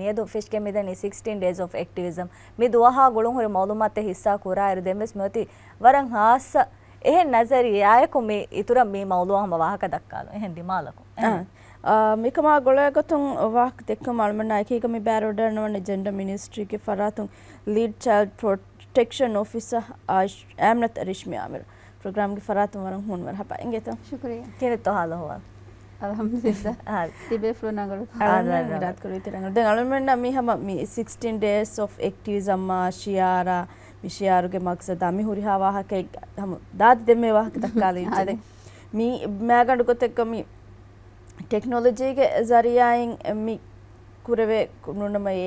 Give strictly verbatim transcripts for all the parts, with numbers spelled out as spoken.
މިއަދު ފެށިގެން މިދަނީ ސިކްސްޓީން ޑޭސް އޮފް އެކްޓިވިޒަމް. މި ދުވަހާ ގުޅުންހުރި މައުލޫމާތެއް ހިއްސާ ކުރާއިރު ދެންވެސް މިއޮތީ ވަރަށް ހާއްސަ އެހެން ނަޒަރިއްޔާއަކު މި އިތުރަށް މި މައުލޫމާ ހަމަ ވާހަކަ ދައްކާލުން. އެހެން ދިމާލަކުން. އާ، އާ، މިކަމާ ގުޅޭގޮތުން ވާހަކަ ދެއްކުމަށް އަޅުމެންނާ އެކީގަ މި ބައިވެރިވަޑައިގަންނަވަނީ ޖެންޑަ މިނިސްޓްރީގެ ފަރާތުން ލީޑް ޗައިލްޑް ޕްރޮޓެކްޝަން އޮފިސަރ އާމިނަތު ރިޝްމީ އާމިރު. ޕްރޮގްރާމްގެ ފަރާތުން ވަރަށް ހޫނު މަރުޙަބާ. އިނގޭތޯ؟ ޝުކުރިއްޔާ. ކިހިނެއްތޯ ހާލު އަހުވާލު؟ އަލްޙަމްދުލިއްލާ. އާ. ތިބޭފުޅުން ރަނގަޅުތޯ؟ އާ، އަޅުމެން ރަނގަޅު. ރާތްކުރީތި ރަނގަޅު. ދެން އަޅުމެންނަށް މި ހަމަ މި ސިކްސްޓީން ޑޭސް އޮފް އެކްޓިވިޒަމް އާ ޝިއާރާ، މި ޝިއާރުގެ މަގްސަދާ މި ހުރިހާ ވާހަކައެއް ހަމަ ދާދި ދެންމެ ވާހަކަ ދައްކާލައި އާ، އިއްޗެ. ދެން މި މައިގަނޑު ގޮތެއްގަ މި ޓެކްނޮލޮޖީގެ ޒަރީއާއިން މި ކުރެވޭ ނޫނަމަ އެ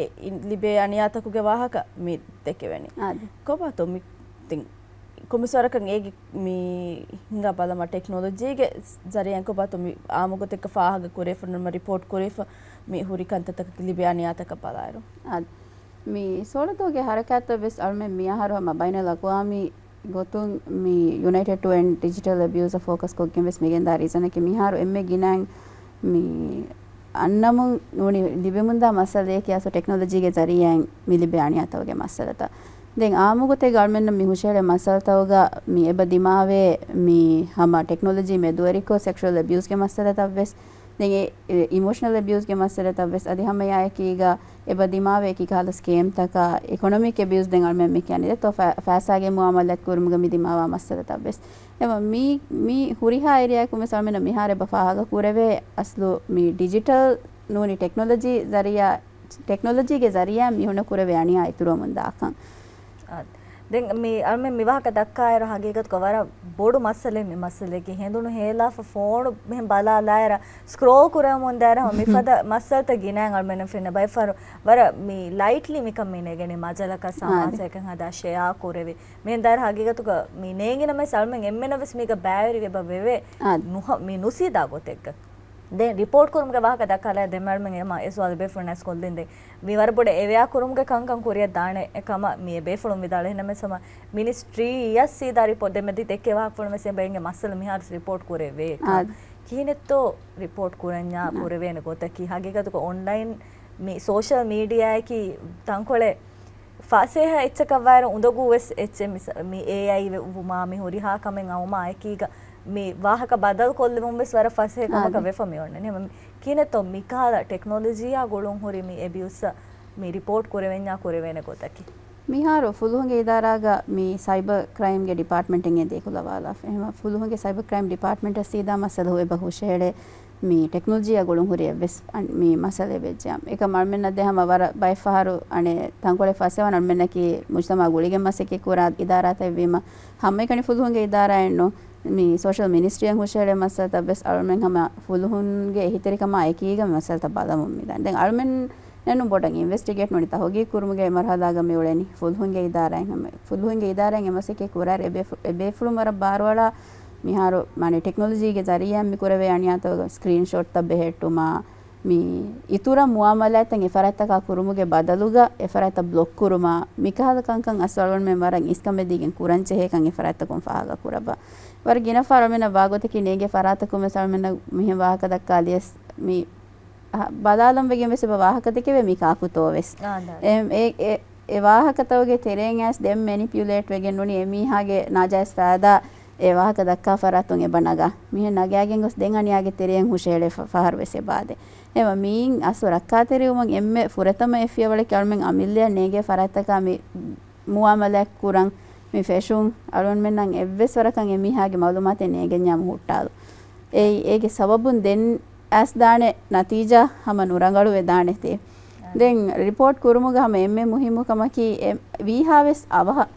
ލިބޭ އަނިޔާތަކުގެ ވާހަކަ މި ދެކެވެނީ. އާދެ. ކޮބާތޯ މި ދެން ކޮންމެސް ވަރަކަށް އޭގެ މި ހިނގާ ބަލަމާ ޓެކްނޮލޮޖީގެ ޒަރީއާއިން ކޮބާތޯ މި އާއްމު ގޮތެއްގަ ފާހަގަ ކުރެވިފަ ނޫނަމަ ރިޕޯޓް ކުރެވިފަ މި ހުރި ކަންތައްތަކަކީ ލިބޭ އަނިޔާތަކަށް ބަލާއިރު. އާދެ. މި ސޯޅަތޯގެ ހަރަކާތްތައް ވެސް އަޅުމެން މި އަހަރު ހަމަ ބައިނަލްއަގްވާމީ ގޮތުން މި ޔުނައިޓެޑް ޓު އެންޑް ޑިޖިޓަލް އެބިއުޒްއަށް ފޯކަސް ކޮށްގެން ވެސް މިގެންދާ ރީޒަނަކީ މިހާރު އެންމެ ގިނައިން މި އަންނަމުން ނޫނީ ލިބެމުންދާ މައްސަލައަކީ އަސްލު ޓެކްނޮލޮޖީގެ ޒަރީއާއިން މި ލިބޭ އަނިޔާތަކުގެ މައްސަލަތައް. ދެން އާއްމު ގޮތެއްގަ އަޅުމެންނަށް މި ހުށައެޅޭ މައްސަލަތަކުގަ މި އެބަ ދިމާވޭ މި ހަމަ ޓެކްނޮލޮޖީ މެދުވެރިކޮށް ސެކްޝުއަލް އެބިއުޒްގެ މައްސަލަތައް ވެސް ދެން އެ، އެ، އިމޯޝަނަލް އެބިއުޒްގެ މައްސަލަތައް ވެސް އަދި ހަމައެއާއެކީގަ އެބަ ދިމާވޭ އެކި ކަހަލަ ސްކޭމްތަކާ، އިކޮނޮމިކް އެބިއުޒް ދެން އަޅުމެން މި ކިޔަނީ ދެއްތޯ ފަ-، ފައިސާގެ މުއާމަލާތް ކުރުމުގަ މި ދިމާވާ މައްސަލަތައް ވެސް. އެމަ މީ، މީ ހުރިހާ އޭރިއާއަކުން ވެސް އަޅުމެންނަށް މިހާރު އެބަ ފާހަގަ ކުރެވޭ އަސްލު މި ޑިޖިޓަލް ނޫނީ ޓެކްނޮލޮޖީ ޒަރީއާ، ޓެކްނޮލޮޖީގެ ޒަރީއާ މީހުންނަށް ކުރެވޭ އަނިޔާ އިތުރުވަމުން ދާކަން. އާ، ދެން މި އަޅުމެން މި ވާހަކަ ދައްކާއިރު ހަގީގަތުގަ ވަރަށް ބޮޑު މައްސަލައެއް މި މައްސަލައަކީ. ހެނދުނު ހޭލާފަ ފޯނު މިހެން ބަލާލާއިރަށް ސްކްރޯލް ކުރެވެމުން ދާއިރަށް މިފަދަ މައްސަލަތައް ގިނައިން އަޅުމެންނަށް ފެންނަ. ބައެއް ފަހަރު ވަރަށް މި ލައިޓްލީ މިކަން މި ނެގެނީ މަޖަލަކަށް އާދެ. ސަމާސަޔަކަށް ހަދާ ޝެއާ ކުރެވި. މިހެން ދާއިރަށް ހަގީގަތުގަ މި ނޭނގި ނަމަވެސް އަޅުމެން އެންމެނަށް ވެސް މީގަ ބައިވެރިވެ އެބަ ވެވޭ އާދެ. ނުހަ-، މި ނުސީދާ ގޮތެއްގަ. ދެން ރިޕޯޓް ކުރުމުގެ ވާހަކަ ދައްކާލާ ދެން އަޅުމެން އެމަ އެ ސުވާލު ބޭފުޅުން އަސް ކޮށްލިން ދެން. މި ވަރަށް ބޮޑަށް އެވެއާ ކުރުމުގެ ކަންކަން ކުރިއަށް ދާނެ އެކަމަށް މި އެ ބޭފުޅުން ވިދާޅުވި. އެހެންނަމަވެސް ހަމަ މިނިސްޓްރީއަށް ސީދާ ރިޕޯޓް ދެމެދި ދެއްކޭ ވާހަކަފުޅުން ވެސް އެބަ އެނގޭ މައްސަލަ މިހާރު ރިޕޯޓް ކުރެވޭ ކަން. އާދެ. ކިހިނެއްތޯ ރިޕޯޓް ކުރަންޏާ އާ. ކުރެވޭނެ ގޮތަކީ ހަގީގަތުގަ އޮންލައިން މި ސޯޝަލް މީޑިއާއަކީ ތަންކޮޅެއް ފަސޭހަ އެއްޗަކަށްވާއިރު އުނދަގޫ ވެސް އެއްޗެއް މިސް-، މި އޭއައި ވެ-، ވުމާ މި ހުރިހާ ކަމެއް އައުމާ އެކީގަ މި ވާހަކަ ބަދަލު ކޮށްލެވުން ވެސް ވަރަށް ފަސޭހަ ކަމަކަށް އާދެ. ވެފަ މި އޮންނަނީ. ހަމަ މި ކިހިނެއްތޯ މިކަހަލަ ޓެކްނޮލޮޖީއާ ގުޅުން ހުރި މި އެބިއުސްއަށް މި ރިޕޯޓް ކުރެވެންޏާ ކުރެވޭނެ ގޮތަކީ؟ މިހާރު ފުލުހުންގެ އިދާރާގަ މި ސައިބަ ކްރައިމްގެ ޑިޕާޓްމަންޓެއް އެދޭ ކުލަވާލާފަ. އެހެން ފުލުހުންގެ ސައިބަ ކްރައިމް ޑިޕާޓްމަންޓަށް ސީދާ މައްސަލަ އެބަ ހުށައެޅޭ މި ޓެކްނޮލޮޖީއާ ގުޅުން ހުރި އެއްވެސް އަން-، މި މައްސަލައެއް ވެއްޖެއްޔާ. އެކަމް އަޅުމެންނަށް ދެ ހަމަ ވަރަށް ބައެއް ފަހަރު އަނެއް ތަންކޮޅެއް ފަސޭހަވާން އަޅުމެންނަކީ މުޖްތަމަޢާ ގުޅިގެން މަސައްކަތް ކުރާ އިދާރާތައް ވީމަ، ހަމައެކަނި ފުލުހުންގެ އިދާރާއެއްނު، މި ސޯޝަލް މިނިސްޓްރީއަށް ހުށައެޅޭ މައްސަލަތައް ވެސް އަޅުމެން ހަމަ ފުލުހުންގެ އެހީތެރިކަމާ އެކީގަ މި މައްސަލަތައް ބަލަމުން މިދާނެ. ދެން އަޅުމެން ނެންނު ބޮޑަށް އިންވެސްޓިގޭޓް ނޫނީ ތަހުގީގު ކުރުމުގެ މަރުހަލާގަ މި އުޅެނީ. ފުލުހުންގެ އިދާރާއިން ހަމަ، ފުލުހުންގެ އިދާރާއިން އެ މަސައްކަތް ކުރާއިރު އެ ބޭފު-، އެ ބޭފުޅުން ވަރަށް ބާރުއަޅާ މިހާރު މާނަ ޓެކްނޮލޮޖީގެ ޒަރީއާ މި ކުރެވޭ އަނިޔާތަކުގެ ސްކްރީންޝޮޓްތައް ބެހެއްޓުމާ، މި އިތުރަށް މުއާމަލާތްތައް އެ ފަރާތްތަކާ ކުރުމުގެ ބަދަލުގަ އެ ފަރާތްތައް ބްލޮކް ކުރުމާ، މިކަހަލަ ކަންކަން އަސްލު އަޅުމެން ވަރަށް އިސްކަމެއް ދީގެން ކުރަން ޖެހޭކަން އެ ފަރާތްތަކުން ފާހަގަ ކުރައްވާ. ވަރަށް ގިނަ ފަހަރު އަޅުމެންނަށް ވާގޮތަކީ ނޭނގޭ ފަރާތަކުން ވެސް އަޅުމެންނަށް މިހެން ވާހަކަ ދައްކާލިޔަސް މި އަ، ބަލާލަން ވެގެން ވެސް އެބަ ވާހަކަ ދެކެވޭ މީ ކާކުތޯ ވެސް. އާ، ދާ. އެ، އެ، އެ، އެ ވާހަކަތަކުގެ ތެރެއިން އައިސް ދެން މެނިޕިއުލޭޓް ވެގެން ނޫނީ އެ މީހާގެ ނާޖާއިޒް ފައިދާ އެ ވާހަކަ ދައްކާ ފަރާތުން އެބަ ނަގާ. މިހެން ނަގާގެން ގޮސް ދެން އަނިޔާގެ ތެރެއިން ހުށައެޅޭ ފަ-، ފަހަރު ވެސް އެބަ އާދޭ. އެމަ މީން އަސްލު ރައްކާތެރިވުމަށް އެންމެ ފުރަތަމަ އެއް ފިޔަވަޅަކީ އަޅުމެން އަމިއްލަޔަށް ނޭނގޭ ފަރާތްތަކާ މި މުއާމަލާތް ކުރަން މި ފެށުން އަޅުގަނޑުމެންނަށް އެއްވެސް ވަރަކަށް އެ މީހާގެ މައުލޫމާތެއް ނޭނގެންޏާމު ހުއްޓާލު. އެއީ އޭގެ ސަބަބުން ދެން އައިސްދާނެ ނަތީޖާ ހަމަ ނުރަނގަޅުވެދާނެތޭ. އަ. ދެން ރިޕޯޓް ކުރުމުގަ ހަމަ އެންމެ މުހިއްމު ކަމަކީ އެ ވީހާވެސް އަވަހަށް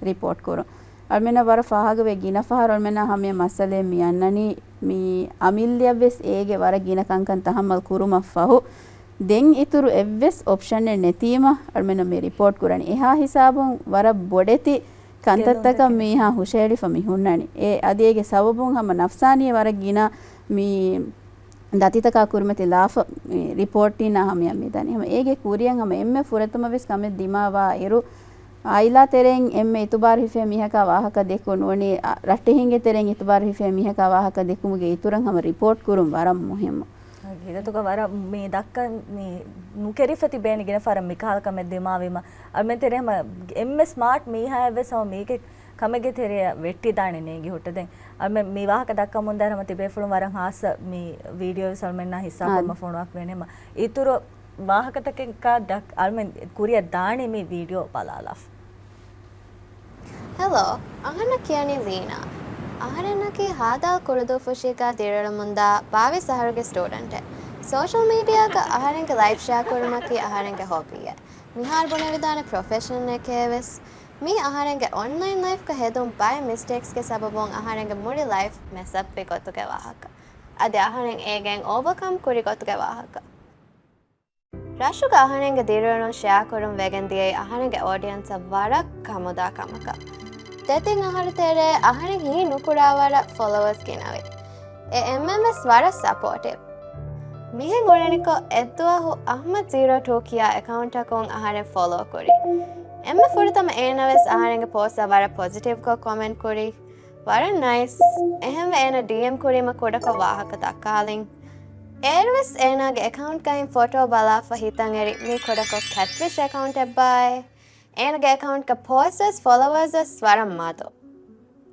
ރިޕޯޓް ކުރުން. އަޅުމެންނަށް ވަރަށް ފާހަގަވޭ ގިނަ ފަހަރު އަޅުމެންނާ ހަމަ މައްސަލައެއް މި އަންނަނީ މި އަމިއްލަޔަށްވެސް އޭގެ ވަރަށް ގިނަ ކަންކަން ތަހައްމަލް ކުރުމަށްފަހު ދެން އިތުރު އެއްވެސް އޮޕްޝަނެއް ނެތީމަ އަޅުމެންނަށް މި ރިޕޯޓް ކުރަނީ. އެހާ ހިސާބުން ވަރަށް ބޮޑެތި ކަންތައްތަކަށް ގެއްލުންތަކެއް. މީހާ ހުށަހެޅިފަ މި ހުންނަނީ. އެ އަދި އޭގެ ސަބަބުން ހަމަ ނަފްސާނީ ވަރަށް ގިނަ މި ދަތިތަކާ ކުރިމަތި ލާފަ މި ރިޕޯޓްއިންނާ ހަމަޔަށް މިދަނީ. ހަމަ އޭގެ ކުރިއަށް ހަމަ އެންމެ ފުރަތަމަ ވެސް ކަމެއް ދިމާވާ އިރު، އާއިލާ ތެރެއިން އެންމެ އިތުބާރު ހިފޭ މީހަކާ ވާހަކަ ދެއްކުން ނޫނީ، އަ، ރައްޓެހިންގެ ތެރެއިން އިތުބާރު ހިފޭ މީހަކާ ވާހަކަ ދެއްކުމުގެ އިތުރަށް ހަމަ ރިޕޯޓް ކުރުން ވަރަށް މުހިއްމު. ހިތަދޫގަ ވަރަށް މި ދައްކަން މި ނުކެރިފަ ތިބޭނެ ގިނަ ފަހަރަށް މިކަހަލަ ކަމެއް ދިމާވީމަ، އަޅުމެން ތެރޭ ހަމަ އެންމެ ސްމާޓް މީހާއެއްވެސް ހަމަ މީގެ ކަމެއްގެ ތެރެއަށް ވެއްޓިދާނެ ނޭނގި ހުއްޓަދެން. އަޅުމެން މި ވާހަކަ ދައްކަމުންދާއިރު ހަމަ ތިބޭފުޅުން ވަރަށް ހާއްސަ މި ވީޑިއޯވެސް އަޅުމެންނާ ހިއްސާކުރުމަށް ފޮނުވާކަށް ވޭނެ ހަމަ. އިތުރު ވާހަކަތަކެއްގަ ދައް-، އަޅުމެން ކުރިއަށް ދާނީ މި ވީޑިއޯ ބަލާލާފަ. ހެލޯ، އަހަންނަށް ކިޔަނީ ލީނާ. އަހަރެންނަކީ ހާދާލް ކުޅުދުއްފުށީގަ ދިރިއުޅެމުންދާ ބާވީސް އަހަރުގެ ސްޓޫޑެންޓެއް. ސޯޝަލް މީޑިއާގަ އަހަރެންގެ ލައިފް ޝެއާ ކުރުމަކީ އަހަރެންގެ ހޮބީއެއް. މިހާރު ބުނެވިދާނެ ޕްރޮފެޝަންއެކޭވެސް. މީ އަހަރެންގެ އޮންލައިން ލައިފްގަ ހެދުން ބައެއް މިސްޓޭކްސްގެ ސަބަބުން އަހަރެންގެ މުޅި ލައިފް މެސްއަޕްވި ގޮތުގެ ވާހަކަ. އަދި އަހަރެން އޭގެން އޯވަކަމް ކުރި ގޮތުގެ ވާހަކަ. ރަށުގަ އަހަރެންގެ ދިރިއުޅުން ޝެއާކުރުން ވެގެން ދިޔައީ އަހަރެންގެ އޯޑިއަންސަށް ވަރަށް ކަމުދާ ކަމަކަށް. ދެތިން އަހަރު ތެރޭ އަހަރެން ހީ ނުކުރާ ވަރަށް ފޮލޯވަރސް ގިނަވި. އެ އެންމެންވެސް ވަރަށް ސަޕޯޓިވް. މިހެން އުޅެނިކޮށް އެއްދުވަހު އަހްމަދް ޒީރޯ ޓޫ ކިޔާ އެކައުންޓަކުން އަހަރެން ފޮލޯ ކުރި. އެންމެ ފުރަތަމަ އޭނަވެސް އަހަރެންގެ ޕޯސްޓަށް ވަރަށް ޕޮޒިޓިވްކޮށް ކޮމެންޓް ކުރި. ވަރަށް ނައިސް. އެހެންވެ އޭނަ ޑީއެމް ކުރީމަ ކުޑަކޮށް ވާހަކަ ދައްކާލިން. އޭރުވެސް އޭނާގެ އެކައުންޓްގައި ފޮޓޯ ބަލާފަ ހިތަށް އެރި މީ ކުޑަކޮށް ކެޓްފިޝް އެކައުންޓެއްބާއޭ. އޭނަގެ އެކައުންޓްގެ ޕޯސްޓްވެސް ފޮލޯވަރސްވެސް ވަރަށް މަދު.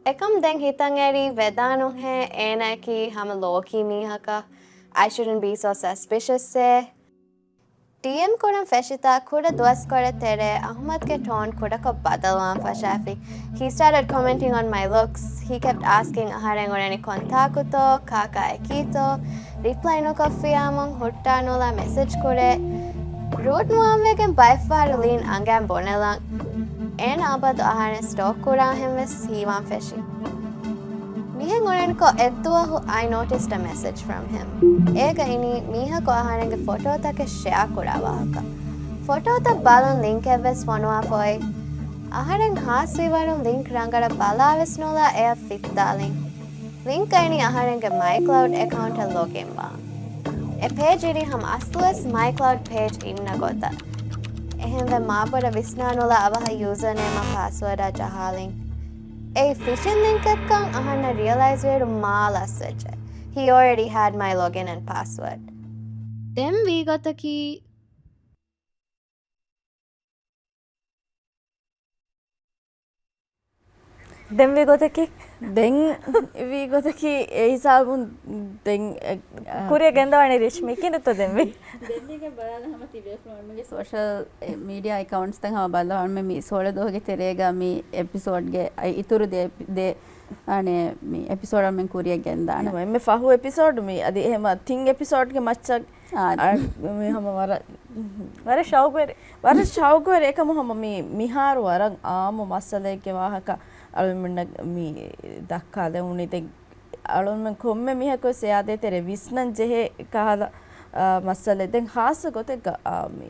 އެކަމް ދެން ހިތަށް އެރީ ވެދާނުހޭ އޭނައަކީ ހަމަ ލޯކީ މީހަކަށް. I shouldn't be so suspicious އޭ. ޑީއެމް ކުރަން ފެށިތާ ކުޑަ ދުވަސްކޮޅެއް ތެރޭ އަހްމަދްގެ ޓޯން ކުޑަކޮށް ބަދަލުވާން ފަށާފި. He started commenting on my looks. He kept asking އަހަރެން އުޅެނީ ކޮންތާކުތޯ، ކާކާއެކީތޯ؟ ރިޕްލައި ނުކޮށްފިޔާމުން ހުއްޓާ ނުލާ މެސެޖް ކުރޭ. ރޫޑް ނުވާންވެގެން ބައެއްފަހަރު ލީން އަނގައިން ބުނެލަން. އޭނަ އަބަދު އަހަރެން ސްޓޯކް ކުރާހެން ވެސް ހީވާން ފެށި. މިހެން އުޅެނިކޮށް އެއްދުވަހު I noticed a message from him. އޭގަ އިނީ މީހަކު އަހަރެންގެ ފޮޓޯތަކެއް ޝެއާ ކުރާ ވާހަކަ. ފޮޓޯތައް ބަލަން ލިންކެއްވެސް ފޮނުވާފައޮތް. އަހަރެން ހާސްވިވަރުން ލިންކް ރަނގަޅަށް ބަލާވެސް ނުލާ އެއަށް ފިއްދާލިން. ލިންކް އިނީ އަހަރެންގެ މައިކްލައުޑް އެކައުންޓަށް ލޮގިންވާން. އެ ޕޭޖް އިނީ ހަމަ އަސްލުވެސް މައިކްލައުޑް ޕޭޖް އިންނަ ގޮތަށް. އެހެންވެ މާބޮޑަށް ވިސްނާނުލާ އަވަހަށް ޔޫޒަރނޭމާ ޕާސްވާޑާ ޖަހާލިން. އެއީ ފިޝިން ލިންކެއްކަން އަހަންނަށް ރިއަލައިޒްވިއިރު މާ ލަސްވެއްޖެ. He already had my login and password. ދެން ވީގޮތަކީ ދެން ވީ ގޮތަކީ؟ ދެން ވީ ގޮތަކީ އެ ހިސާބުން ދެން، އެ، އަ، ކުރިއަށް ގެންދަވާނީ ރިޝްމީ ކިހިނެއްތޯ ދެން ވީ؟ ދެން މީގެ ބަލާލަ ހަމަ ތިބޭފުޅުންގެ ސޯޝަލް މީޑިއާ އެކައުންޓްސްތައް ހަމަ ބަލާ މި ސޯޅަ ދުވަހުގެ ތެރޭގަ މި އެޕިސޯޑްގެ އިތުރު ދެ، ދެ، އަނެ، މި އެޕިސޯޑް މި ކުރިއަށް ގެންދާނެ. އެހެންވީމަ އެންމެ ފަހު އެޕިސޯޑް މި އަދި އެހެމަ ތިން އެޕިސޯޑްގެ މައްޗަށް އާ، އަ، މި ހަމަ ވަރަށް، ވަރަށް ޝައުގުވެރި. ވަރަށް ޝައުގުވެރި އެކަމު ހަމަ މި، މިހާރު ވަރަށް އާއްމު މައްސަލައެއްގެ ވާހަކަ އަޅުމެންނަށް މި ދައްކާލެވުނީ. ދެން އަޅުމެން ކޮންމެ މީހަކުވެސް އެއާދޭ ތެރޭ ވިސްނަން ޖެހޭ ކަހަލަ، އާ، މައްސަލައެއް. ދެން ހާއްސަ ގޮތެއްގަ، އާ، މި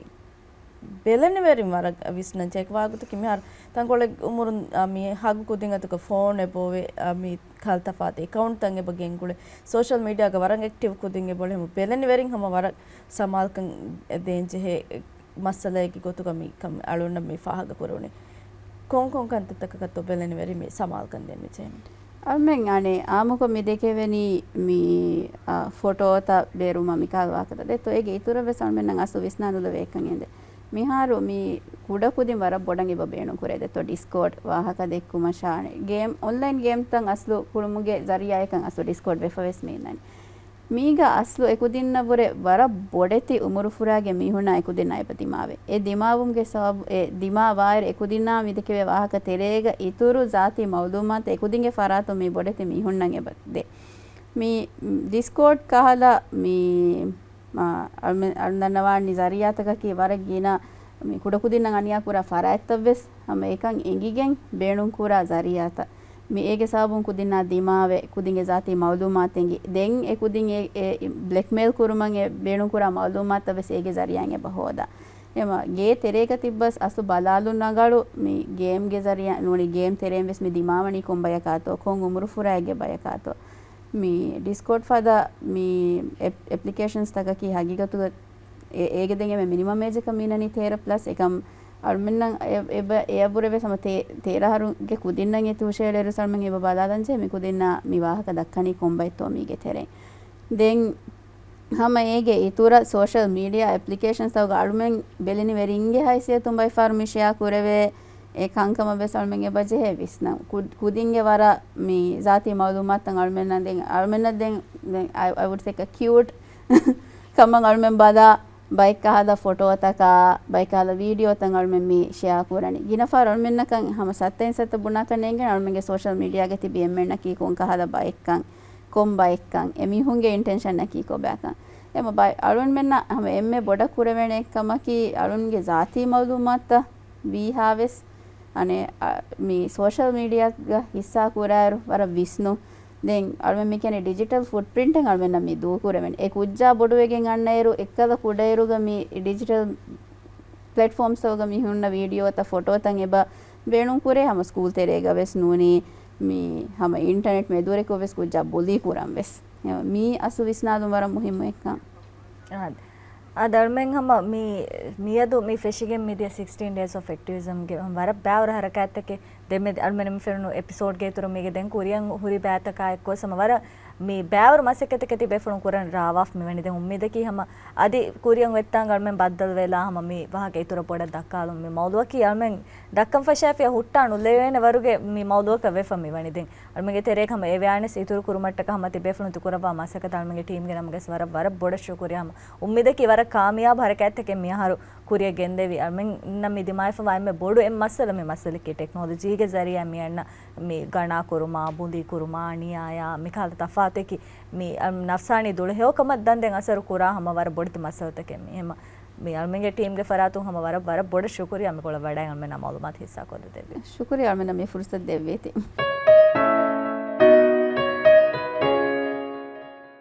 ބެލެނިވެރިން ވަރަށް ވިސްނަން ޖެހޭ ވާގޮތަކީ މިހާރު ތަންކޮޅެއް އުމުރުން، އާ، މި ހަގު ކުދިން އަތުގަ ފޯން އެބައޮވޭ، އާ، މި ކަހަލަ ތަފާތު އެކައުންޓްތައް އެބަ ގެންގުޅޭ. ސޯޝަލް މީޑިއާގަ ވަރަށް އެކްޓިވް ކުދިން އެބައޮވޭ. ހަމަ ބެލެނިވެރިން ހަމަ ވަރަށް ސަމާލުކަން ދޭން ޖެހޭ މައްސަލައެއްގެ ގޮތުގަ މި ކަން އަޅުންނަށް މި ފާހަގަ ކުރެވުނީ. ކޮން ކޮން ކަންތައްތަކަކަށްތޯ ބެލެނިވެރިން މި ސަމާލުކަން ދޭން މި ޖެހެނީ؟ އަޅުމެން އަނެއް އާއްމުކޮށް މި ދެކެވެނީ މި، އަ، ފޮޓޯތައް ބޭރުމަށް މި ކަހަލަ ވާހަކަތައް ދެއްތޯ. އޭގެ އިތުރަށް ވެސް އަޅުމެންނަށް އަސްލު ވިސްނާނުލެވޭ އެއްކަން އެނދެ. މިހާރު މި ކުޑަކުދިން ވަރަށް ބޮޑަށް އެބަ ބޭނުން ކުރޭ ދެއްތޯ ޑިސްކޯޑް ވާހަކަ ދެއްކުމަށާ ގޭމް، އޮންލައިން ގޭމްތައް އަސްލު ކުޅުމުގެ ޒަރީއާއެއްކަން އަސްލު ޑިސްކޯޑް ވެފަ ވެސް މި އިންނަނީ. މީގަ އަސްލު އެކުދިންނަށްވުރެ ވަރަށް ބޮޑެތި އުމުރުފުރާގެ މީހުންނާ އެކުދިންނާ އެބަ ދިމާވޭ. އެ ދިމާވުމުގެ ސަބަބު، އެ ދިމާވާއިރު އެކުދިންނާ މިދެކެވޭ ވާހަކަ ތެރޭގަ އިތުރު ޒާތީ މައުލޫމާތު އެކުދިންގެ ފަރާތުން މި ބޮޑެތި މީހުންނަށް އެބަ ދޭ. މި ޑިސްކޯޑް ކަހަލަ މި، މާ، އަޅުމެ-، އަޅުން ދަންނަވާނީ ޒަރީއާތަކަކީ ވަރަށް ގިނަ މި ކުޑަކުދިންނަށް އަނިޔާ ކުރާ ފަރާތްތައް ވެސް ހަމަ އެކަން އެނގިގެން ބޭނުން ކުރާ ޒަރީއާތައް. މި އޭގެ ސަބަބުން ކުދިންނާ ދިމާވެ، ކުދިންގެ ޒާތީ މައުލޫމާތު އެނގި. ދެން އެ ކުދިން އެ، އެ ބްލެކްމެއިލް ކުރުމަށް އެ ބޭނުން ކުރާ މައުލޫމާތުތައް ވެސް އޭގެ ޒަރީއާއިން އެބަ ހޯދާ. އެމަ ގޭ ތެރޭގަ ތިއްބަސް އަސްލު ބަލާލުން ރަނގަޅު މި ގޭމްގެ ޒަރީއާ ނޫނީ ގޭމް ތެރޭން ވެސް މި ދިމާވަނީ ކޮން ބަޔަކާތޯ، ކޮން އުމުރުފުރާއެއްގެ ބަޔަކާތޯ. މި ޑިސްކޯޑް ފަދަ މި އެޕް-، އެޕްލިކޭޝަންސް ތަކަކީ ހަގީގަތުގަ އެ-، އޭގެ ދެން އެންމެ މިނިމަމް އޭޖަކަށް މީނަނީ ތޭރަ ޕްލަސް. އެކަމް އަޅުމެންނަށް އެ-، އެބަ-، އެއަށްވުރެ ވެސް ހަމަ ތޭ-، ތޭރަ އަހަރުގެ ކުދިންނަށް އެ ތޫށައެޅޭއިރު އަޅުމެން އެބަ ބަލާލަންޖެހޭ މި ކުދިންނާ މި ވާހަކަ ދައްކަނީ ކޮންބައެއްތޯ މީގެ ތެރެއިން. ދެން ހަމަ އޭގެ އިތުރަށް ސޯޝަލް މީޑިއާ އެޕްލިކޭޝަންސްތަކުގަ އަޅުމެން ބެލެނިވެ ރިންގެ ހައިސިއްޔަތުން ބައި ފަހަރު މި ޝެއާ ކުރެވޭ އެ ކަންކަމަށް ވެސް އަޅުމެން އެބަ ޖެހޭ ވިސްނަން. ކު-، ކުދިންގެ ވަރަށް މި ޒާތީ މައުލޫމާތުތައް އަޅުމެންނަށް ދެން، އަޅުމެންނަށް ދެން، ދެން I, I would say ކިއުޓް ކަމަށް އަޅުމެން ބަލާ، ބައެއްކަހަލަ ފޮޓޯތަކާ، ބައެއްކަހަލަ ވީޑިއޯތައް އަޅުމެން މި ޝެއާ ކުރަނީ. ގިނަ ފަހަރު އަޅުމެންނަކަށް ހަމަ ސައްތައިން ސައްތަ ބުނާކަށް ނޭނގެން އަޅުމެންގެ ސޯޝަލް މީޑިއާގަ ތިބި އެންމެންނަކީ ކޮން ކަހަލަ ބައެއްކަން، ކޮން ބައެއްކަން، އެމީހުންގެ އިންޓެންޝަންއަކީ ކޮބާކަން. އެމަ ބައި-، އަޅުންމެންނަށް ހަމަ އެންމެ ބޮޑަށް ކުރެވޭނެ އެއްކަމަކީ އަޅުންގެ ޒާތީ މައުލޫމާތުތައް ވީހާވެސް އަނެއް، އަ، މި ސޯޝަލް މީޑިއާގަ ހިއްސާ ކުރާއިރު ވަރަށް ވިސްނުން. ދެން އަޅުމެން މި ކިޔަނީ ޑިޖިޓަލް ފުޓްޕްރިންޓެއް އަޅުމެންނަށް މި ދޫކުރެވެން. އެ ކުއްޖާ ބޮޑުވެގެން އަންނައިރު އެއްކަލަ ކުޑައިރުގަ މި ޑިޖިޓަލް ޕްލެޓްފޯމްސްތަކުގަ މި ހުންނަ ވީޑިއޯތައް ފޮޓޯތައް އެބަ ބޭނުން ކުރޭ ހަމަ ސްކޫލް ތެރޭގަ ވެސް ނޫނީ މި ހަމަ އިންޓަނެޓް މެދުވެރިކޮށް ވެސް ކުއްޖާ ބުލީ ކުރަން ވެސް. މީ އަސްލު ވިސްނާލުން ވަރަށް މުހިއްމު އެއްކަން. އާދެ. އާދެ، އަޅުމެން ހަމަ މި، މިއަދު މި ފެށިގެން މިދިޔަ ސިކްސްޓީން ޑޭސް އޮފް އެކްޓިވިޒަމްގެ ވަރަށް ބާވަރު ހަރަކާތްތަކެއް ދެންމެ އަޅުމެން މި ފެނުނު އެޕިސޯޑްގެ އިތުރު މީގެ ދެން ކުރިއަށް ހުރި ބައިތަކާ އެއްކޮށް ހަމަ ވަރަށް މި ބާވަރު މަސައްކަތަކެއް ތިބޭފުޅުން ކުރަން ރާވާފަ މިވަނީ. ދެން އުއްމީދަކީ ހަމަ އަދި ކުރިއަށް އޮތްތާނގަ އަޅުމެން ބައްދަލުވެލާ ހަމަ މި ވާހަކަ އިތުރަށް ބޮޑަށް ދައްކާލުން. މި މައުޟޫޢަކީ އަޅުމެން ދައްކަން ފަށާފިޔާ ހުއްޓާ ނުލެވޭނެ ވަރުގެ މި މައުޟޫޢަކަށް ވެފަ މިވަނީ. ދެން އަޅުމެންގެ ތެރޭގަ ހަމަ އެވެއާނެސް އިތުރު ކުރުމަށްޓަކާ ހަމަ ތިބޭފުޅުން ތި ކުރައްވާ މަސައްކަތަށް އަޅުމެންގެ ޓީމްގެ ނަމުގަސް ވަރަށް، ވަރަށް ބޮޑަށް ޝުކުރިއްޔާ. ހަމަ އުއްމީދަކީ ވަރަށް ކާމިޔާބު ހަރަކާތްތަކެއް މި އަހަރު ކުރިއަށް ގެންދެވި. އަޅުމެންނަށް މި ދިމާވެފަވާ އެންމެ ބޮޑު އެއް މައްސަލަ މި މައްސަލަކީ ޓެކްނޮލޮޖީގެ ޒަރީއާ މި އަންނަ މި ގަނާ ކުރުމާ، ބުނދީ ކުރުމާ، ނިޔާޔާ، މިކަހަލަ ތަފާތަކީ މި، އަ، ނަފްސާނީ ދުޅަހެޔޮކަމަށް ދަންދެން އަސަރު ކުރާ ހަމަ ވަރަށް ބޮޑެތި މައްސަލަތަކެއް މީ. ހަމަ މި އަޅުމެންގެ ޓީމްގެ ފަރާތުން ހަމަ ވަރަށް، ވަރަށް ބޮޑަށް ޝުކުރިއްޔާ މިކޮޅަށް ވަޑައި އަޅުމެންނާ މައުލޫމާތު ހިއްސާ ކޮށްދެއްވި. ޝުކުރިއްޔާ އަޅުމެންނަށް މި ފުރުސަތު ދެއްވީތީ.